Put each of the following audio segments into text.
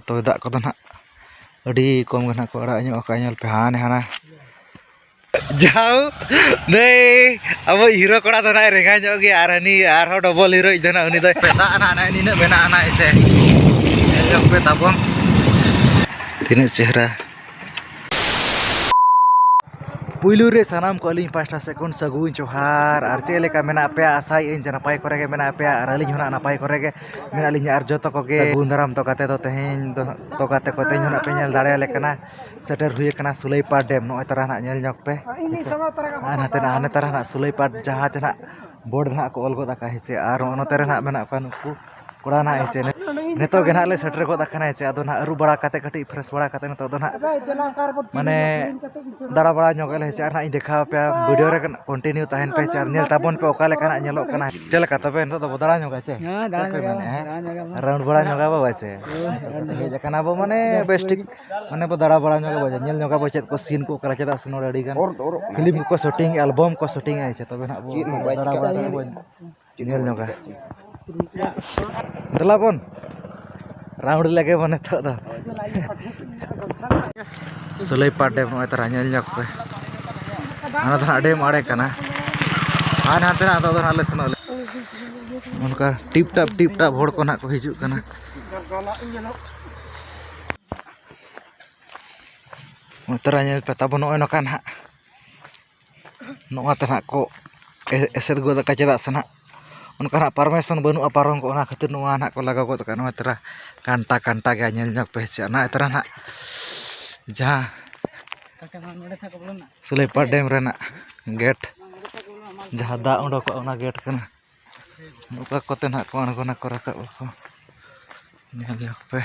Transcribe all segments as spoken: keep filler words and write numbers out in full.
ᱛᱚᱵᱮ ᱫᱟᱜ ᱠᱚᱫᱚ ᱱᱟᱦᱟᱜ ᱟᱹᱰᱤ ᱠᱚᱢ ᱜᱮ ᱱᱟᱦᱟᱜ ᱠᱚ ᱟᱲᱟᱜ ᱧᱚᱜ ᱟᱠᱟᱫᱼᱟ᱾ ᱧᱮᱞ ᱯᱮ, ᱦᱟᱱᱮ ᱦᱟᱱᱟ ᱡᱟᱣ ᱱᱩᱭ ᱟᱵᱚ ᱦᱤᱨᱳ ᱠᱚᱲᱟ ᱫᱚ ᱱᱟᱦᱟᱜ ᱨᱮᱸᱜᱟ ᱧᱚᱜ ᱜᱮᱭᱟ, ᱟᱨ ᱦᱟᱹᱱᱤ ᱟᱨᱦᱚᱸ ᱰᱚᱵᱚᱞ ᱦᱤᱨᱳᱭᱤᱡ ᱫᱚ ᱱᱟᱦᱟᱜ ᱩᱱᱤ ᱫᱚᱭ ᱯᱮᱛᱟᱜ ᱱᱟᱦᱟᱜ, ᱱᱚᱜᱼᱚᱭ ᱱᱤᱱᱟᱹᱜ ᱢᱮᱱᱟᱜᱼᱟ ᱱᱟᱦᱟᱜ, ᱦᱮᱸ ᱥᱮ? ᱧᱮᱞ ᱧᱚᱜ ᱯᱮ ᱛᱟᱵᱚᱱ ᱛᱤᱱᱟᱹᱜ ᱪᱮᱦᱨᱟ᱾ ᱯᱩᱭᱞᱩ ᱨᱮ ᱥᱟᱱᱟᱢ ᱠᱚ ᱟᱹᱞᱤᱧ ᱯᱟᱦᱴᱟ ᱥᱮᱫ ᱠᱷᱚᱱ ᱥᱟᱹᱜᱩᱱ ᱡᱚᱦᱟᱨ᱾ ᱟᱨ ᱪᱮᱫ ᱞᱮᱠᱟ ᱢᱮᱱᱟᱜ ᱯᱮᱭᱟ? ᱟᱥᱟᱭᱮᱫ ᱟᱹᱧ ᱡᱮ ᱱᱟᱯᱟᱭ ᱠᱚᱨᱮ ᱜᱮ ᱢᱮᱱᱟᱜ ᱯᱮᱭᱟ, ᱟᱨ ᱟᱹᱞᱤᱧ ᱦᱚᱸ ᱱᱟᱜ ᱱᱟᱯᱟᱭ ᱠᱚᱨᱮ ᱜᱮ ᱢᱮᱱᱟᱜ ᱞᱤᱧᱟ᱾ ᱟᱨ ᱡᱚᱛᱚ ᱠᱚᱜᱮ ᱥᱟᱹᱜᱩᱱ ᱫᱟᱨᱟᱢ ᱛᱚ ᱠᱟᱛᱮ ᱫᱚ ᱛᱮᱦᱮᱧ ᱫᱚ ᱛᱚ ᱠᱟᱛᱮ ᱠᱚ ᱛᱮᱦᱮᱧ ᱦᱚᱸ ᱱᱟᱜ ᱯᱮ ᱧᱮᱞ ᱫᱟᱲᱮᱭᱟᱞᱮ ᱠᱟᱱᱟ᱾ ᱥᱮᱴᱮᱨ ᱦᱩᱭ ᱟᱠᱟᱱᱟ ᱥᱩᱞᱟᱹᱭᱯᱟᱲ ᱰᱮᱢ᱾ ᱱᱚᱜᱼᱚᱭ ᱛᱟᱨᱟ ᱱᱟᱜ ᱧᱮᱞ ᱧᱚᱜ ᱯᱮ᱾ ᱟᱨ ᱦᱟᱱᱛᱮ ᱱᱟᱜ ᱦᱟᱱᱮ ᱛᱟᱨᱟ ᱱᱟᱜ ᱥᱩᱞᱟᱹᱭᱯᱟᱲ ᱡᱟᱦᱟᱸ ᱪᱮ ᱱᱟᱜ ᱵᱳᱨᱰ ᱱᱟᱜ ᱠᱚ ᱚᱞ ᱜᱚᱫ ᱟᱠᱟᱫ ᱦᱮᱸ ᱪᱮ᱾ ᱟᱨ ᱱᱚᱜᱼᱚ ᱱᱚᱛᱮ ᱨᱮ ᱱᱟᱜ ᱢᱮᱱᱟᱜ ᱠᱚᱣᱟ ᱱᱩᱠᱩ ᱠᱚᱲᱟ ᱱᱟᱜ ᱦᱮᱸ ᱪᱮ᱾ ᱱᱤᱛᱚᱜ ᱜᱮ ᱱᱟᱜ ᱞᱮ ᱥᱮᱴᱮᱨ ᱜᱚᱫ ᱟᱠᱟᱱᱟ ᱦᱮᱸ ᱪᱮ᱾ ᱟᱫᱚ ᱱᱟᱜ ᱟᱹᱨᱩᱵ ᱵᱟᱲᱟ ᱠᱟᱛᱮ ᱠᱟᱹᱴᱤᱡ ᱯᱷᱨᱮᱥ ᱵᱟᱲᱟ ᱠᱟᱛᱮ ᱱᱤᱛᱚᱜ ᱫᱚ ᱱᱟᱜ ᱢᱟᱱᱮ ᱫᱟᱬᱟ ᱵᱟᱲᱟ ᱧᱚᱜ ᱟᱞᱮ ᱦᱮᱸ ᱪᱮ᱾ ᱟᱨ ᱱᱟᱜ ᱤᱧ ᱫᱮᱠᱷᱟᱣ ᱟᱯᱮᱭᱟ, ᱵᱷᱤᱰᱤᱭᱳ ᱨᱮ ᱠᱚᱱᱴᱤᱱᱤᱣ ᱛᱟᱦᱮᱱ ᱯᱮ ᱦᱮᱸ ᱪᱮ᱾ ᱟᱨ ᱧᱮᱞ ᱛᱟᱵᱚᱱ ᱯᱮ ᱚᱠᱟ ᱞᱮᱠᱟᱱᱟᱜ ᱧᱮᱞᱚᱜ ᱠᱟᱱᱟ᱾ ᱪᱮᱫ ᱞᱮᱠᱟ ᱛᱚᱵᱮ ᱱᱤᱛᱚᱜ ᱫᱚᱵᱚ ᱫᱟᱬᱟ ᱧᱚᱜᱟ ᱪᱮ? ᱦᱮᱸ, ᱫᱟᱬᱟ ᱪᱮᱫ ᱯᱮ ᱧᱚᱜᱟ, ᱢᱮᱱᱮᱫᱼᱟ? ᱫᱟᱬᱟ ᱧᱚᱜᱟ ᱵᱚᱱ᱾ ᱨᱟᱣᱩᱱᱰ ᱵᱟᱲᱟ ᱧᱚᱜᱟ ᱵᱚ ᱵᱟᱭ ᱪᱮ? ᱦᱳᱭ, ᱦᱳᱭ᱾ ᱦᱮᱡ ᱟᱠᱟᱱᱟ ᱵᱚ ᱢᱟᱱᱮ ᱵᱮᱥ ᱴᱷᱤᱠ ᱢᱟᱱᱮ ᱵᱚ ᱫᱟᱬᱟ ᱵᱟᱲᱟ ᱧᱚᱜᱟ ᱵᱚ, ᱧᱮᱞ ᱧᱚᱜᱟ ᱵᱚ ᱪᱮᱫ ᱠᱚ ᱥᱤᱱ ᱠᱚ ᱚᱠᱟ ᱨᱮ, ᱪᱮᱫᱟᱜ ᱥᱮ ᱱᱚᱰᱮ ᱟᱹᱰᱤ ᱜᱟᱱ ᱚᱨ ᱫᱚ ᱚᱨᱚᱜ ᱠᱟᱱᱟ᱾ ᱯᱷᱤᱞᱢ ᱠᱚᱠᱚ ᱥᱩᱴᱤᱝ, ᱮᱞᱵᱚᱢ ᱠᱚ ᱥᱩᱴᱤᱝ ᱟᱭ ᱪᱮ᱾ ᱛᱚᱵᱮ ᱱᱟᱜ ᱵᱚ ᱪᱮᱫ ᱦᱚᱸ ᱵᱟᱭ ᱫᱟᱬᱟ ᱪᱤᱠᱟᱹᱜ ᱵᱟᱲᱟ ᱠᱟᱱᱟ᱾ ᱧᱚᱜᱟ ᱵᱚ᱾ ᱧᱮᱞ ᱧᱚᱜᱟ᱾ ᱫᱮᱞᱟ ᱵᱚᱱ ᱨᱟᱣᱩᱱᱰ ᱞᱮᱜᱮ ᱵᱚᱱ ᱱᱤᱛᱚᱜ ᱫᱚ᱾ ᱥᱩᱞᱟᱹᱭᱯᱟᱲ ᱰᱮᱢ ᱱᱚᱜᱼᱚᱭ ᱛᱟᱨᱟ ᱧᱮᱞ ᱧᱚᱜ ᱯᱮ᱾ ᱦᱟᱱᱟ ᱫᱚ ᱦᱟᱸᱜ ᱰᱮᱢ ᱟᱲᱮ ᱠᱟᱱᱟ᱾ ᱟᱨ ᱦᱟᱱᱛᱮ ᱱᱟᱜ ᱫᱚ ᱟᱫᱚ ᱦᱟᱸᱜ ᱞᱮ ᱥᱮᱱᱚᱜ ᱞᱮ᱾ ᱚᱱᱠᱟ ᱴᱤᱯ ᱴᱟᱯ ᱴᱤᱯ ᱴᱟᱯ ᱦᱚᱲ ᱠᱚ ᱱᱟᱜ ᱠᱚ ᱦᱤᱡᱩᱜ ᱠᱟᱱᱟ᱾ ᱱᱚᱜᱼᱚᱭ ᱛᱟᱨᱟ ᱧᱮᱞ ᱯᱮ ᱛᱟᱵᱚ, ᱱᱚᱜᱼᱚᱭ ᱱᱚᱝᱠᱟ ᱱᱟᱦᱟᱜ ᱱᱚᱣᱟ ᱛᱮ ᱱᱟᱦᱟᱜ ᱠᱚ ᱮ-, ᱮᱥᱮᱫ ᱜᱚᱫ ᱟᱠᱟᱫ, ᱪᱮᱫᱟᱜ ᱥᱮ ᱱᱟᱦᱟᱜ ᱚᱱᱠᱟ ᱱᱟᱦᱟᱜ ᱯᱟᱨᱢᱤᱥᱚᱱ ᱵᱟᱹᱱᱩᱜᱼᱟ ᱯᱟᱨᱚᱢ ᱠᱚ, ᱚᱱᱟ ᱠᱷᱟᱹᱛᱤᱨ ᱱᱚᱣᱟ ᱱᱟᱦᱟᱜ ᱠᱚ ᱞᱟᱜᱟᱣ ᱜᱚᱫ ᱟᱠᱟᱫ᱾ ᱱᱚᱣᱟ ᱛᱟᱨᱟ ᱠᱟᱱᱴᱟ ᱠᱟᱱᱴᱟ ᱜᱮ ᱧᱮᱞ ᱧᱚᱜ ᱯᱮ ᱦᱮᱸ ᱪᱮ᱾ ᱱᱚᱣᱟ ᱛᱟᱨᱟ ᱱᱟᱦᱟᱜ ᱡᱟᱦᱟᱸ ᱥᱩᱞᱟᱹᱭᱯᱟᱲ ᱰᱮᱢ ᱨᱮᱱᱟᱜ ᱜᱮᱴ, ᱡᱟᱦᱟᱸ ᱫᱟᱜ ᱚᱰᱚᱠᱚᱜᱼᱟ, ᱚᱱᱟ ᱜᱮᱴ ᱠᱟᱱᱟ᱾ ᱚᱠᱟ ᱠᱚᱛᱮ ᱱᱟᱦᱟᱜ ᱠᱚ ᱟᱬᱜᱚᱱᱟ ᱠᱚ ᱨᱟᱠᱟᱵ ᱟᱠᱚ, ᱧᱮᱞ ᱧᱚᱜ ᱯᱮ᱾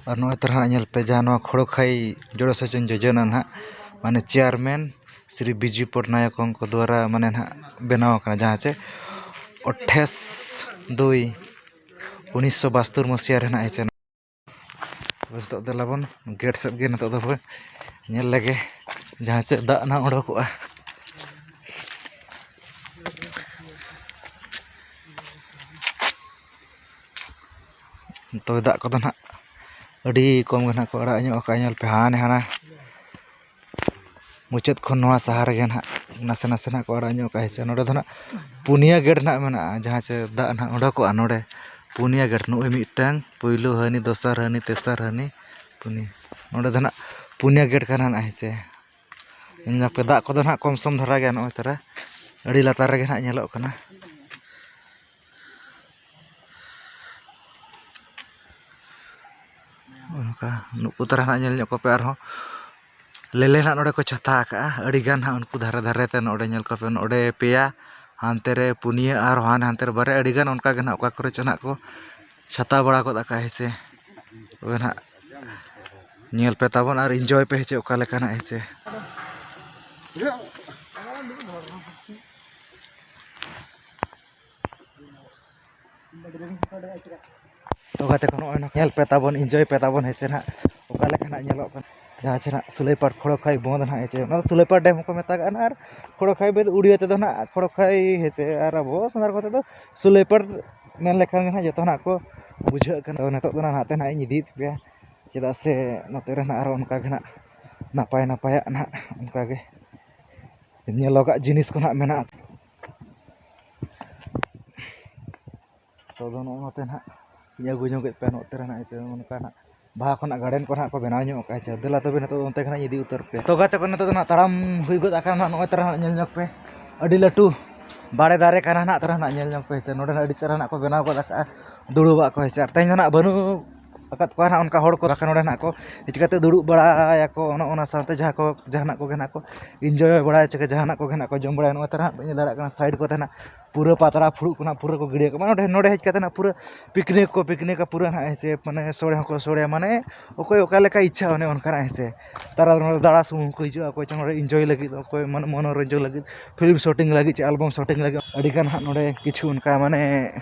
ᱟᱨ ᱱᱚᱜᱼᱚᱭ ᱛᱚᱨᱟ ᱦᱟᱸᱜ ᱧᱮᱞ ᱯᱮ, ᱡᱟᱦᱟᱸ ᱱᱚᱣᱟ ᱠᱷᱚᱲᱚᱠᱷᱟᱭ ᱡᱚᱲᱚ ᱥᱮᱪᱚᱱ ᱡᱳᱡᱚᱱᱟ ᱱᱟᱦᱟᱜ, ᱢᱟᱱᱮ ᱪᱮᱭᱟᱨᱢᱮᱱ ᱥᱨᱤ ᱵᱤᱡᱩ ᱯᱚᱴᱱᱟᱭᱚᱠ ᱩᱱᱠᱩ ᱫᱣᱟᱨᱟ ᱢᱟᱱᱮ ᱱᱟᱦᱟᱜ ᱵᱮᱱᱟᱣ ᱟᱠᱟᱱᱟ, ᱡᱟᱦᱟᱸ ᱪᱮ ᱟᱴᱷᱟᱥ ᱫᱩᱭ ᱩᱱᱤᱥᱥᱚ ᱵᱟᱥᱛᱳᱨ ᱢᱚᱥᱤᱦᱟ ᱨᱮ ᱱᱟᱦᱟᱜ ᱦᱮᱡ ᱮᱱᱟ᱾ ᱱᱤᱛᱚᱜ ᱫᱮᱞᱟ ᱵᱚᱱ ᱜᱮᱴ ᱥᱮᱫ ᱜᱮ ᱱᱤᱛᱚᱜ ᱫᱚ ᱧᱮᱞ ᱞᱮᱜᱮ, ᱡᱟᱦᱟᱸ ᱪᱮ ᱫᱟᱜ ᱱᱟᱦᱟᱜ ᱚᱰᱚᱠᱚᱜᱼᱟ᱾ ᱛᱚᱵᱮ ᱫᱟᱜ ᱠᱚᱫᱚ ᱱᱟᱦᱟᱜ ᱟᱹᱰᱤ ᱠᱚᱢ ᱜᱮ ᱱᱟᱦᱟᱜ ᱠᱚ ᱟᱲᱟᱜ ᱧᱚᱜ ᱟᱠᱟᱫᱼᱟ᱾ ᱧᱮᱞ ᱯᱮ, ᱦᱟᱱᱮ ᱦᱟᱱᱟ ᱢᱩᱪᱟᱹᱫ ᱠᱷᱚᱱ ᱱᱚᱣᱟ ᱥᱟᱦᱟ ᱨᱮᱜᱮ ᱱᱟᱦᱟᱜ ᱱᱟᱥᱮ ᱱᱟᱥᱮ ᱱᱟᱦᱟᱜ ᱠᱚ ᱟᱲᱟᱜ ᱧᱚᱜ ᱟᱠᱟᱫᱼᱟ᱾ ᱦᱮᱸ ᱥᱮ, ᱱᱚᱰᱮ ᱫᱚ ᱱᱟᱦᱟᱜ ᱯᱩᱱᱭᱟᱹ ᱜᱮᱴ ᱱᱟᱦᱟᱜ ᱢᱮᱱᱟᱜᱼᱟ, ᱡᱟᱦᱟᱸ ᱪᱮ ᱫᱟᱜ ᱱᱟᱦᱟᱜ ᱚᱰᱚᱠᱚᱜᱼᱟ᱾ ᱱᱚᱰᱮ ᱯᱩᱱᱭᱟᱹ ᱜᱮᱴ, ᱱᱚᱜᱼᱚᱭ ᱢᱤᱫᱴᱟᱝ, ᱯᱩᱭᱞᱩ ᱦᱟᱹᱱᱤ, ᱫᱚᱥᱟᱨ ᱦᱟᱹᱱᱤ, ᱛᱮᱥᱟᱨ ᱦᱟᱹᱱᱤ, ᱯᱩᱱᱭᱟᱹ᱾ ᱱᱚᱰᱮ ᱫᱚ ᱱᱟᱦᱟᱜ ᱯᱩᱱᱭᱟᱹ ᱜᱮᱴ ᱠᱟᱱᱟ ᱱᱟᱦᱟᱜ, ᱦᱮᱸ ᱪᱮ᱾ ᱧᱮᱞ ᱧᱚᱜ ᱯᱮ, ᱫᱟᱜ ᱠᱚᱫᱚ ᱱᱟᱦᱟᱜ ᱠᱚᱢ ᱥᱚᱢ ᱫᱷᱟᱨᱟ ᱜᱮᱭᱟ᱾ ᱱᱚᱜᱼᱚᱭ ᱛᱟᱨᱟ ᱟᱹᱰᱤ ᱞᱟᱛᱟᱨ ᱨᱮᱜᱮ ᱱᱟᱦᱟᱜ ᱧᱮᱞᱚᱜ ᱠᱟᱱᱟ᱾ ᱚᱱᱠᱟ ᱱᱩᱠᱩ ᱛᱟᱨᱟ ᱱᱟᱦᱟᱜ ᱧᱮᱞ ᱧᱚᱜ ᱠᱚᱯᱮ ᱟᱨᱦᱚᱸ᱾ ᱞᱮᱞᱮ ᱱᱟᱦᱟᱜ ᱱᱚᱰᱮ ᱠᱚ ᱪᱷᱟᱛᱟ ᱟᱠᱟᱜᱼᱟ᱾ ᱟᱹᱰᱤ ᱜᱟᱱ ᱱᱟᱦᱟᱜ ᱩᱱᱠᱩ ᱫᱷᱟᱨᱮ ᱫᱷᱟᱨᱮ ᱛᱮ ᱱᱚᱰᱮ ᱧᱮᱞ ᱠᱚᱯᱮ, ᱱᱚᱰᱮ ᱯᱮᱭᱟ, ᱦᱟᱱᱛᱮ ᱨᱮ ᱯᱩᱱᱭᱟᱹ, ᱟᱨ ᱦᱟᱱᱮ ᱦᱟᱱᱛᱮ ᱨᱮ ᱵᱟᱨᱭᱟ᱾ ᱟᱹᱰᱤ ᱜᱟᱱ ᱚᱱᱠᱟ ᱜᱮ ᱱᱟᱦᱟᱜ ᱚᱠᱟ ᱠᱚᱨᱮ ᱪᱚ ᱱᱟᱦᱟᱜ ᱠᱚ ᱪᱷᱟᱛᱟ ᱵᱟᱲᱟ ᱜᱚᱫ ᱟᱠᱟᱫᱼᱟ, ᱦᱮᱸ ᱥᱮ᱾ ᱛᱚᱵᱮ ᱱᱟᱦᱟᱜ ᱧᱮᱞ ᱯᱮ ᱛᱟᱵᱚᱱ ᱟᱨ enjoy ᱯᱮ, ᱦᱮᱸ ᱪᱮ, ᱚᱠᱟ ᱞᱮᱠᱟ ᱱᱟᱦᱟᱜ, ᱦᱮᱸ ᱪᱮ᱾ ᱛᱚ ᱜᱟᱛᱮ ᱠᱚ, ᱱᱚᱜᱼᱚᱭ ᱱᱚᱝᱠᱟ ᱧᱮᱞ ᱯᱮ ᱛᱟᱵᱚᱱ, enjoy ᱯᱮ ᱛᱟᱵᱚᱱ, ᱦᱮᱸ ᱥᱮ ᱱᱟᱦᱟᱜ, ᱚᱠᱟ ᱞᱮᱠᱟ ᱱᱟᱦᱟᱜ ᱧᱮᱞᱚᱜ ᱠᱟᱱᱟ᱾ ᱡᱟᱦᱟᱸ ᱪᱮ ᱱᱟᱦᱟᱜ ᱥᱩᱞᱟᱹᱭᱯᱟᱲ ᱠᱷᱚᱲᱚ ᱠᱷᱟᱭ ᱵᱚᱸᱫᱽ ᱱᱟᱦᱟᱜ, ᱦᱮᱸ ᱪᱮ, ᱚᱱᱟ ᱫᱚ ᱥᱩᱞᱟᱹᱭᱯᱟᱲ ᱰᱮᱢ ᱦᱚᱸᱠᱚ ᱢᱮᱛᱟᱜᱟᱜᱼᱟ ᱱᱟᱦᱟᱜ, ᱟᱨ ᱠᱷᱚᱲᱚ ᱠᱷᱟᱭ ᱵᱮᱫ ᱩᱲᱤᱭᱟ ᱛᱮᱫᱚ ᱱᱟᱦᱟᱜ ᱠᱷᱚᱲᱚ ᱠᱷᱟᱭ, ᱦᱮᱸ ᱪᱮ, ᱟᱨ ᱟᱵᱚ ᱥᱟᱱᱛᱟᱲ ᱠᱚᱛᱮ ᱫᱚ ᱥᱩᱞᱟᱹᱭᱯᱟᱲ ᱢᱮᱱ ᱞᱮᱠᱷᱟᱱ ᱜᱮ ᱱᱟᱦᱟᱜ ᱡᱚᱛᱚ ᱱᱟᱦᱟᱜ ᱠᱚ ᱵᱩᱡᱷᱟᱹᱜ ᱠᱟᱱᱟ᱾ ᱛᱚ ᱱᱤᱛᱚᱜ ᱫᱚ ᱱᱟᱦᱟᱜ ᱱᱟᱛᱮ ᱱᱟᱦᱟᱜ ᱤᱧ ᱤᱫᱤᱭᱮᱫ ᱯᱮᱭᱟ, ᱪᱮᱫᱟᱜ ᱥᱮ ᱱᱚᱛᱮ ᱨᱮ ᱱᱟᱦᱟᱜ ᱟᱨᱚ ᱚᱱᱠᱟ ᱜᱮ ᱱᱟᱦᱟᱜ ᱱᱟᱯᱟᱭ ᱱᱟᱯᱟᱭᱟᱜ ᱱᱟᱦᱟᱜ ᱚᱱᱠᱟ ᱜᱮ ᱧᱮᱞᱚᱜᱟᱜ ᱡᱤᱱᱤᱥ ᱠᱚ ᱱᱟᱦᱟᱜ ᱢᱮᱱᱟᱜᱼᱟ᱾ ᱛᱚ ᱫᱚ ᱱᱚᱜᱼᱚ ᱱᱚᱛᱮ ᱱᱟᱦᱟᱜ ᱤᱧ ᱟᱹᱜᱩ ᱧᱚᱜ ᱠᱮᱫ ᱯᱮᱭᱟ᱾ ᱱᱚᱛᱮ ᱨᱮ ᱱᱟᱦᱟᱜ ᱤᱭᱟᱹ ᱚᱱᱠᱟ ᱱᱟᱦᱟᱜ ᱵᱟᱦᱟ ᱠᱷᱚᱱᱟᱜ garden ᱠᱚ ᱱᱟᱦᱟᱜ ᱠᱚ ᱵᱮᱱᱟᱣ ᱧᱚᱜ ᱟᱠᱟᱫᱼᱟ᱾ ᱟᱪᱪᱷᱟ, ᱫᱮᱞᱟ ᱛᱚᱵᱮ ᱱᱤᱛᱚᱜ ᱫᱚ ᱚᱱᱛᱮ ᱜᱮ ᱱᱟᱦᱟᱜ ᱤᱧ ᱤᱫᱤ ᱩᱛᱟᱹᱨ ᱯᱮᱭᱟ᱾ ᱛᱚ ᱜᱟᱛᱮ ᱠᱚ, ᱱᱤᱛᱚᱜ ᱫᱚ ᱱᱟᱦᱟᱜ ᱛᱟᱲᱟᱢ ᱦᱩᱭ ᱜᱚᱫ ᱟᱠᱟᱱᱟ ᱱᱟᱦᱟᱜ᱾ ᱱᱚᱜᱼᱚᱭ ᱛᱚᱨᱟ ᱱᱟᱦᱟᱜ ᱧᱮᱞ ᱧᱚᱜ ᱯᱮ, ᱟᱹᱰᱤ ᱞᱟᱹᱴᱩ ᱵᱟᱲᱮ ᱫᱟᱨᱮ ᱠᱟᱱᱟ ᱱᱟᱦᱟᱜ᱾ ᱛᱚᱨᱟ ᱱᱟᱦᱟᱜ ᱧᱮᱞ ᱧᱚᱜ ᱯᱮ, ᱱᱚᱰᱮ ᱱᱟᱦᱟᱜ ᱟᱹᱰᱤ ᱪᱮᱦᱨᱟ ᱱᱟᱦᱟᱜ ᱠᱚ ᱵᱮᱱᱟᱣ ᱜᱚᱫ ᱟᱠᱟᱫᱼᱟ ᱫᱩᱲᱩᱵᱟᱜ ᱠᱚ, ᱦᱮᱸ ᱥᱮ᱾ ᱟᱨ ᱛᱮᱦᱮᱧ ᱫᱚ ᱱᱟᱦᱟᱜ ᱵᱟᱹᱱᱩᱜ ᱟᱠᱟᱫ ᱠᱚᱣᱟ ᱱᱟᱦᱟᱜ ᱚᱱᱠᱟ ᱦᱚᱲ ᱠᱚ, ᱵᱟᱠᱷᱟᱱ ᱱᱚᱰᱮ ᱱᱟᱦᱟᱜ ᱠᱚ ᱦᱮᱡ ᱠᱟᱛᱮ ᱫᱩᱲᱩᱵ ᱵᱟᱲᱟᱭᱟᱠᱚ᱾ ᱚᱱᱮ ᱚᱱᱟ ᱥᱟᱶᱛᱮ ᱡᱟᱦᱟᱸ ᱠᱚ, ᱡᱟᱦᱟᱱᱟᱜ ᱠᱚᱜᱮ ᱱᱟᱦᱟᱜ ᱠᱚ enjoy ᱵᱟᱲᱟᱭᱟ, ᱪᱮ ᱡᱟᱦᱟᱱᱟᱜ ᱠᱚᱜᱮ ᱱᱟᱦᱟᱜ ᱠᱚ ᱡᱚᱢ ᱵᱟᱲᱟᱭᱟ᱾ ᱱᱚᱜᱼᱚᱭ ᱛᱚᱨᱟ ᱱᱟᱦᱟᱜ ᱯᱮ ᱧᱮᱞ ᱫᱟᱲᱮᱭᱟᱜ ᱠᱟᱱᱟ, side ᱠᱚᱛᱮ ᱱᱟᱦᱟᱜ ᱯᱩᱨᱟᱹ ᱯᱟᱛᱲᱟ ᱯᱷᱩᱲᱩᱜ ᱠᱚ ᱱᱟᱦᱟᱜ ᱯᱩᱨᱟᱹ ᱠᱚ ᱜᱤᱰᱤᱭᱟ ᱠᱚ, ᱢᱟᱱᱮ ᱱᱚᱰᱮ, ᱱᱚᱰᱮ ᱦᱮᱡ ᱠᱟᱛᱮ ᱱᱟᱦᱟᱜ ᱯᱩᱨᱟᱹ picnic ᱠᱚ picnic ᱟ ᱯᱩᱨᱟᱹ ᱱᱟᱦᱟᱜ, ᱦᱮᱸ ᱥᱮ, ᱢᱟᱱᱮ ᱥᱚᱲᱮ ᱦᱚᱸᱠᱚ ᱥᱚᱲᱮᱭᱟ, ᱢᱟᱱᱮ ᱚᱠᱚᱭ ᱚᱠᱟ ᱞᱮᱠᱟ ᱤᱪᱪᱷᱟ ᱚᱱᱮ ᱚᱱᱠᱟᱱᱟᱜ, ᱦᱮᱸ ᱥᱮ᱾ ᱛᱟᱨᱟ ᱱᱚᱰᱮ ᱫᱟᱬᱟ ᱥᱩᱢᱩᱝ ᱠᱚ ᱦᱤᱡᱩᱜᱼᱟ, ᱚᱠᱚᱭ ᱪᱚᱝ ᱱᱚᱰᱮ enjoy ᱞᱟᱹᱜᱤᱫ, ᱚᱠᱚᱭ ᱢᱟᱱᱮ ᱢᱚᱱᱳᱨᱚᱧᱡᱚᱱ ᱞᱟᱹᱜᱤᱫ, film shooting ᱞᱟᱹᱜᱤᱫ ᱪᱮ album shooting ᱞᱟᱹᱜᱤᱫ᱾ ᱟᱹᱰᱤ ᱜᱟᱱ ᱦᱟᱸᱜ ᱱᱚᱰᱮ ᱠᱤᱪᱷᱩ ᱚᱱᱠᱟ ᱢᱟᱱᱮ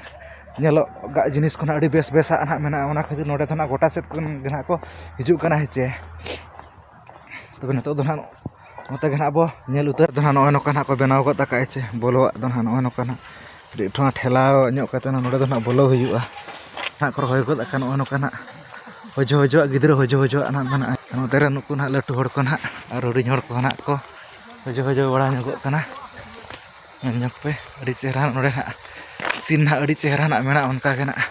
ᱧᱮᱞᱚᱜ ᱜᱟᱜ ᱡᱤᱱᱤᱥ ᱠᱚ ᱱᱟᱦᱟᱜ ᱟᱹᱰᱤ ᱵᱮᱥ ᱵᱮᱥᱟᱜ ᱱᱟᱦᱟᱜ ᱢᱮᱱᱟᱜᱼᱟ᱾ ᱚᱱᱟ ᱠᱷᱟᱹᱛᱤᱨ ᱱᱚᱰᱮ ᱫᱚ ᱱᱟᱦᱟᱜ ᱜᱚᱴᱟ ᱥᱮᱫ ᱠᱷᱚᱱ ᱜᱮ ᱱᱟᱦᱟᱜ ᱠᱚ ᱦᱤᱡᱩᱜ ᱠᱟᱱᱟ, ᱦᱮᱸ ᱪᱮ᱾ ᱛᱚᱵᱮ ᱱᱤᱛᱚᱜ ᱫᱚ ᱱᱟᱦᱟᱜ ᱱᱚᱛᱮ ᱜᱮ ᱱᱟᱦᱟᱜ ᱵᱚ ᱧᱮᱞ ᱩᱛᱟᱹᱨ ᱫᱚ ᱱᱟᱦᱟᱜ ᱱᱚᱜᱼᱚᱭ ᱱᱚᱝᱠᱟ ᱱᱟᱦᱟᱜ ᱠᱚ ᱵᱮᱱᱟᱣ ᱜᱚᱫ ᱟᱠᱟᱫᱼᱟ, ᱦᱮᱸ ᱪᱮ᱾ ᱵᱚᱞᱚᱣᱟᱜ ᱫᱚ ᱱᱟᱦᱟᱜ ᱱᱚᱜᱼᱚᱭ ᱱᱚᱝᱠᱟ ᱱᱟᱦᱟᱜ ᱠᱟᱹᱴᱤᱡ ᱴᱷᱮᱱ ᱴᱷᱮᱞᱟᱣ ᱧᱚᱜ ᱠᱟᱛᱮ ᱱᱟᱦᱟᱜ ᱱᱚᱰᱮ ᱫᱚ ᱱᱟᱦᱟᱜ ᱵᱚᱞᱚ ᱦᱩᱭᱩᱜᱼᱟ᱾ ᱱᱟᱦᱟᱜ ᱠᱚ ᱨᱚᱦᱚᱭ ᱜᱚᱫ ᱟᱠᱟᱱ ᱱᱚᱜᱼᱚᱭ ᱱᱚᱝᱠᱟ ᱱᱟᱦᱟᱜ ᱦᱚᱡᱚ ᱦᱚᱡᱚᱣᱟᱜ ᱜᱤᱫᱽᱨᱟᱹ ᱦᱚᱡᱚ ᱦᱚᱡᱚᱣᱟᱜ ᱱᱟᱦᱟᱜ ᱢᱮᱱᱟᱜᱼᱟ᱾ ᱱᱚᱛᱮ ᱨᱮ ᱱᱩᱠᱩ ᱱᱟᱦᱟᱜ ᱞᱟᱹᱴᱩ ᱦᱚᱲ ᱠᱚ ᱱᱟᱦᱟᱜ ᱟᱨ ᱦᱩᱰᱤᱧ ᱦᱚᱲ ᱠᱚ ᱱᱟᱦᱟᱜ ᱠᱚ ᱦᱚᱡᱚ ᱦᱚᱡᱚ ᱵᱟᱲᱟ ᱧᱚᱜᱚᱜ ᱠᱟᱱᱟ᱾ ᱧᱮᱞ ᱧᱚᱜ ᱯᱮ, ᱟᱹᱰᱤ ᱪᱮᱦᱨᱟ ᱱᱚᱰᱮ ᱱᱟᱦᱟᱜ ᱥᱤᱱ ᱱᱟᱦᱟᱜ ᱟᱹᱰᱤ ᱪᱮᱦᱨᱟ ᱱᱟᱦᱟᱜ ᱢᱮᱱᱟᱜᱼᱟ᱾ ᱚᱱᱠᱟ ᱜᱮ ᱱᱟᱦᱟᱜ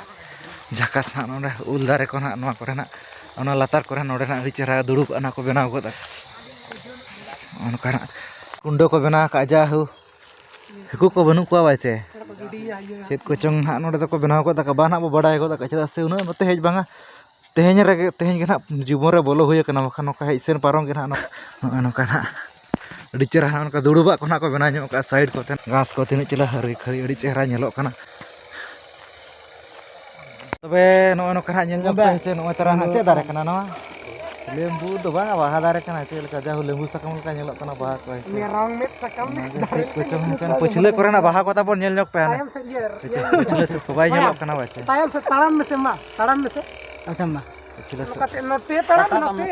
ᱡᱷᱟᱠᱟᱥ ᱱᱟᱦᱟᱜ ᱱᱚᱰᱮ ᱩᱞ ᱫᱟᱨᱮ ᱠᱚ ᱱᱟᱦᱟᱜ ᱱᱚᱣᱟ ᱠᱚᱨᱮ ᱱᱟᱦᱟᱜ ᱚᱱᱟ ᱞᱟᱛᱟᱨ ᱠᱚᱨᱮ ᱱᱚᱰᱮ ᱱᱟᱦᱟᱜ ᱟᱹᱰᱤ ᱪᱮᱦᱨᱟ ᱫᱩᱲᱩᱵ ᱟᱱᱟ ᱠᱚ ᱵᱮᱱᱟᱣ ᱜᱚᱫ ᱟᱠᱟᱫ᱾ ᱚᱱᱠᱟ ᱱᱟᱦᱟᱜ ᱠᱩᱱᱰᱟᱹ ᱠᱚ ᱵᱮᱱᱟᱣ ᱟᱠᱟᱫ ᱡᱟᱦᱳ᱾ ᱦᱟᱹᱠᱩ ᱠᱚ ᱵᱟᱹᱱᱩᱜ ᱠᱚᱣᱟ ᱵᱟᱭ ᱪᱮ? ᱪᱮᱫ ᱠᱚᱪᱚᱝ ᱱᱟᱦᱟᱜ ᱱᱚᱰᱮ ᱫᱚᱠᱚ ᱵᱮᱱᱟᱣ ᱜᱚᱫ ᱟᱠᱟᱫ, ᱵᱟ ᱱᱟᱦᱟᱜ ᱵᱚ ᱵᱟᱰᱟᱭ ᱜᱚᱫ ᱟᱠᱟᱫ, ᱪᱮᱫᱟᱜ ᱥᱮ ᱩᱱᱟᱹᱜ ᱱᱚᱛᱮ ᱦᱮᱡ ᱵᱟᱝᱟ᱾ ᱛᱮᱦᱮᱧ ᱨᱮᱜᱮ, ᱛᱮᱦᱮᱧ ᱜᱮ ᱱᱟᱦᱟᱜ ᱡᱤᱵᱚᱱ ᱨᱮ ᱵᱚᱞᱚ ᱦᱩᱭ ᱟᱠᱟᱱᱟ, ᱵᱟᱠᱷᱟᱱ ᱱᱚᱝᱠᱟ ᱦᱮᱡ ᱥᱮᱱ ᱯᱟᱨᱚᱢ ᱜᱮ ᱱᱟᱦᱟᱜ ᱱᱚ-, ᱱᱚᱜᱼᱚᱭ ᱱᱚᱝᱠᱟ ᱱᱟᱦᱟᱜ ᱟᱹᱰᱤ ᱪᱮᱦᱨᱟ ᱱᱟᱦᱟᱜ ᱚᱱᱠᱟ ᱫᱩᱲᱩᱵᱟᱜ ᱠᱚ ᱱᱟᱦᱟᱜ ᱠᱚ ᱵᱮᱱᱟᱣ ᱧᱚᱜ ᱠᱟᱜᱼᱟ ᱥᱟᱭᱤᱰ ᱠᱚᱛᱮ᱾ ᱜᱷᱟᱥ ᱠᱚ ᱛᱤᱱᱟᱹᱜ ᱪᱮᱦᱨᱟ ᱦᱟᱹᱨᱤ ᱠᱷᱟᱹᱨᱤ ᱟᱹᱰᱤ ᱪᱮᱦᱨᱟ ᱧᱮᱞᱚᱜ ᱠᱟᱱᱟ᱾ ᱛᱚᱵᱮ ᱱᱚᱜᱼᱚᱭ ᱱᱚᱝᱠᱟ ᱱᱟᱦᱟᱜ ᱧᱮᱞ ᱧᱚᱜ ᱯᱮ ᱥᱮ, ᱱᱚᱜᱼᱚᱭ ᱛᱟᱨᱟ ᱱᱟᱦᱟᱜ ᱪᱮᱫ ᱫᱟᱨᱮ ᱠᱟᱱᱟ ᱱᱚᱣᱟ? ᱞᱮᱵᱩ ᱫᱚ ᱵᱟᱝᱟ, ᱵᱟᱦᱟ ᱫᱟᱨᱮ ᱠᱟᱱᱟ᱾ ᱪᱮᱫ ᱞᱮᱠᱟ ᱡᱟᱦᱳ ᱞᱮᱵᱩ ᱥᱟᱠᱟᱢ ᱞᱮᱠᱟ ᱧᱮᱞᱚᱜ ᱠᱟᱱᱟ ᱵᱟᱦᱟ ᱠᱚ, ᱦᱮᱸ ᱥᱮ? ᱢᱮᱨᱚᱢ ᱢᱮᱫ ᱥᱟᱠᱟᱢ ᱚᱱᱟ ᱢᱮᱫ ᱜᱮ ᱫᱟᱨᱮ ᱪᱮᱫ ᱠᱚᱪᱚᱝ ᱠᱟᱱᱟ᱾ ᱦᱮᱸ ᱥᱮ, ᱯᱟᱹᱪᱷᱞᱟᱹ ᱠᱚᱨᱮᱱᱟᱜ ᱵᱟᱦᱟ ᱠᱚ ᱛᱟᱵᱚᱱ ᱧᱮᱞ ᱧᱚᱜ ᱯᱮ ᱦᱟᱱᱮ᱾ ᱛᱟᱭᱚᱢ ᱥᱮᱫ ᱜᱮ ᱟᱨ ᱯᱟᱹᱪᱷᱞᱟᱹ, ᱯᱟᱹᱪᱷᱞᱟᱹ ᱥᱮᱫ ᱠᱚ ᱵᱟᱭ ᱧᱮᱞᱚᱜ ᱠᱟᱱᱟ ᱵᱟᱪᱮ? ᱛᱟᱭᱚᱢ ᱥᱮᱫ ᱛᱟᱲᱟᱢ ᱢᱮᱥᱮ ᱢᱟ, ᱛᱟᱲᱟᱢ ᱢᱮᱥᱮ᱾ ᱟᱪᱪᱷᱟ ᱢᱟ᱾ ᱯᱟᱹᱪᱷᱞᱟᱹ ᱥᱮᱫ᱾ ᱱᱚᱛᱮ ᱛᱟᱲᱟᱢ, ᱱᱚᱛᱮ,